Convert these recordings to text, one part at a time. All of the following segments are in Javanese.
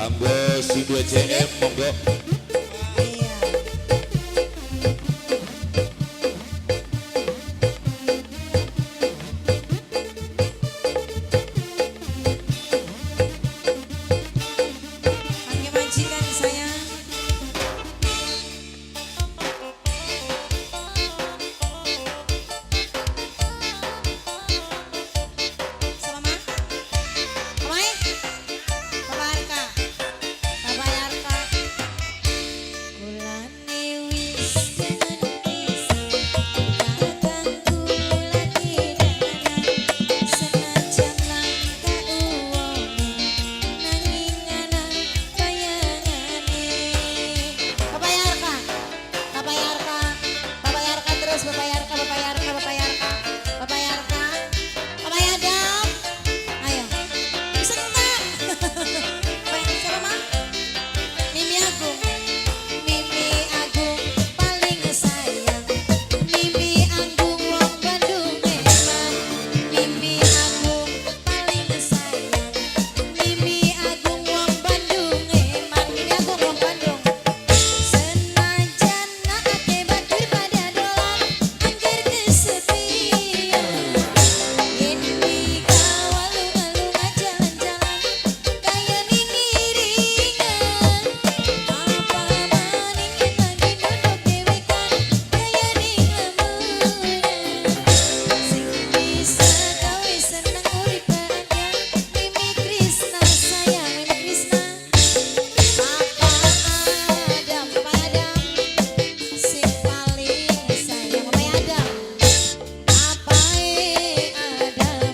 Kanggo sing duwe CM monggo. Iya. Panggil majikan sayang. Sama Ma? Omae? Bapak Arka. Bapak Arka. Kulane wis jangan pisah, kakangku lagi dangan, senajan langka uwonge, nanging ana bayangane. Bapak Arka. Bapak Arka. Bapak Arka terus, Bapak Arka, Bapak Arka, Bapak Arka. Bapak Arka. Bapak Adam. Ayo. Senang. Baik, siapa Ma? Mimi Agung. Mimi Agung paling sayang. Mimi Agung wong Bandung eman. Mimi Agung paling sayang. Mimi Agung wong Bandung eman. Mimi Agung wong Bandung. Senajan akeh batur pada dolan, angger kesepian. Yen dikawal lunga jalan-jalan, kaya ning iringan. Apa maning yen lagi duduk dewekan, kaya ning lamunan. Sing bisa gawe seneng urip bahagia, Mimi Krisna sayang, Mimi Krisna. Papa Adam, Papa Adam, sing paling sayang, Papa Adam. Papae Adam,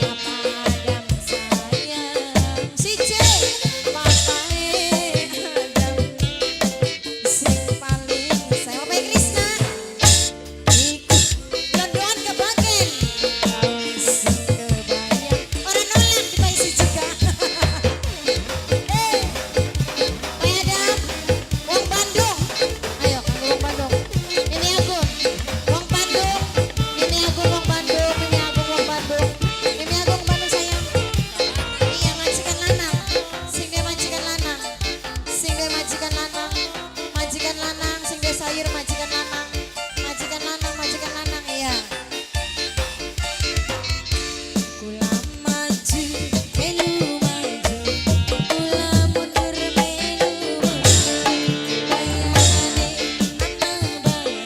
Papa Adam sayang. Si C, Papae Adam, sing paling sayang, Papae Krisna. Iku londoan kebagen, wis kebayang. Ora nolak dipaisi juga. Eh, Pak Adam, wong Bandung. Ayo, kanggo wong Bandung. Mimi Agung, wong Bandung. Mimi Agung wong Bandung, Mimi Agung wong Bandung. Mimi Agung Bandung sayang. Iya, majikan lanang. Sing duwe majikan lanang. Sing duwe majikan lanang. Majikan lanang, sing duwe sayur majikan lanang. Majikan lanang, majikan lanang, iya. Kula maju, melu maju. Kula mundur, melu mundur. Bayangane ana bae,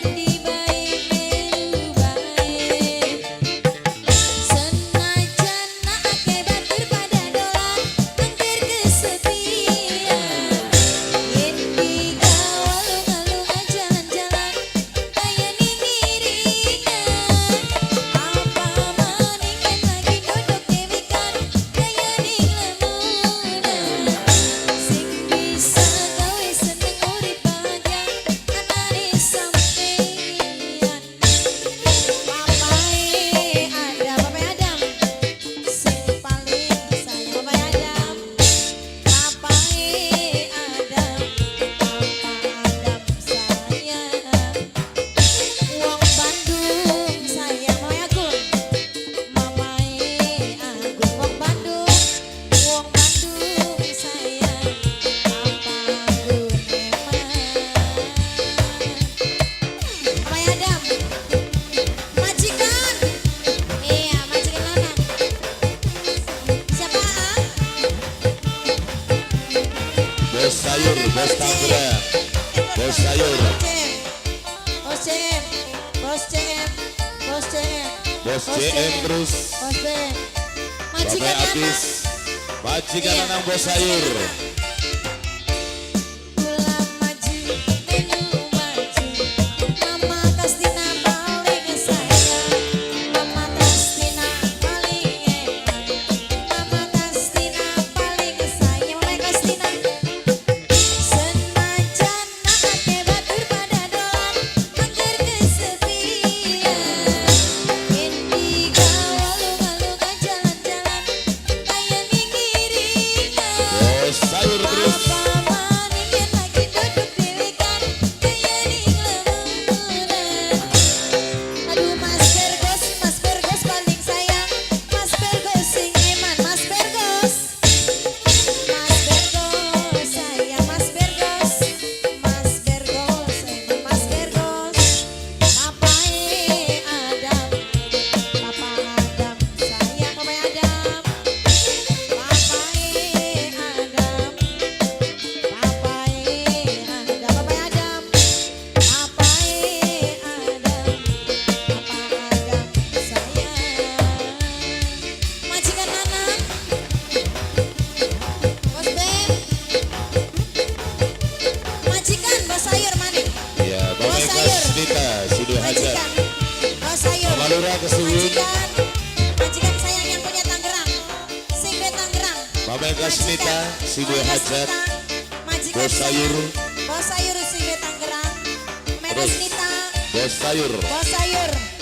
ngendi bae melu bae. Senajan akeh batur pada dolan, angger kesepian. Yen dikawal lunga-lunga jalan-jalan, kaya ning iringan. Apa maning yen lagi duduk dewekan, kaya ning lamunan. Sing bisa gawe seneng urip bahagia, anane sampeyan. Papae Adam, Papae Adam, sing paling sayang, Papae Adam. Papae Adam, Papa Adam sayang. Wong Bandung sayang, Mamae Agung. Mamae Agung wong Bandung, wong Bandung sayang. Papa Agung eman. Papae Adam. Majikan. Iya, majikan lanang. Siapa? Ah? Bos sayur, bos tangga. Bos sayur. Bos CM. Bos CM. Bos CM. Bos CM terus. Bos CM. Majikan Bapak lanang. Abis. Majikan Iya, lanang bos majikan sayur. Lanang. Kula maju, melu maju. Mama Kastina paling sayang. Mama Kastina paling eman. Mama Kastina paling sayang. Mama Kastina. Senajan akeh batur pada dolan, angger kesepian. Yen dikawal lunga-lunga jalan-jalan, kaya ning iringan. Bos sayur. Mama Kasnita, si duwe hajat. Majikan. Bos sayur. Bos sayur si Tangerang. Mama Terus. Kasnita. Bos sayur. Bos sayur.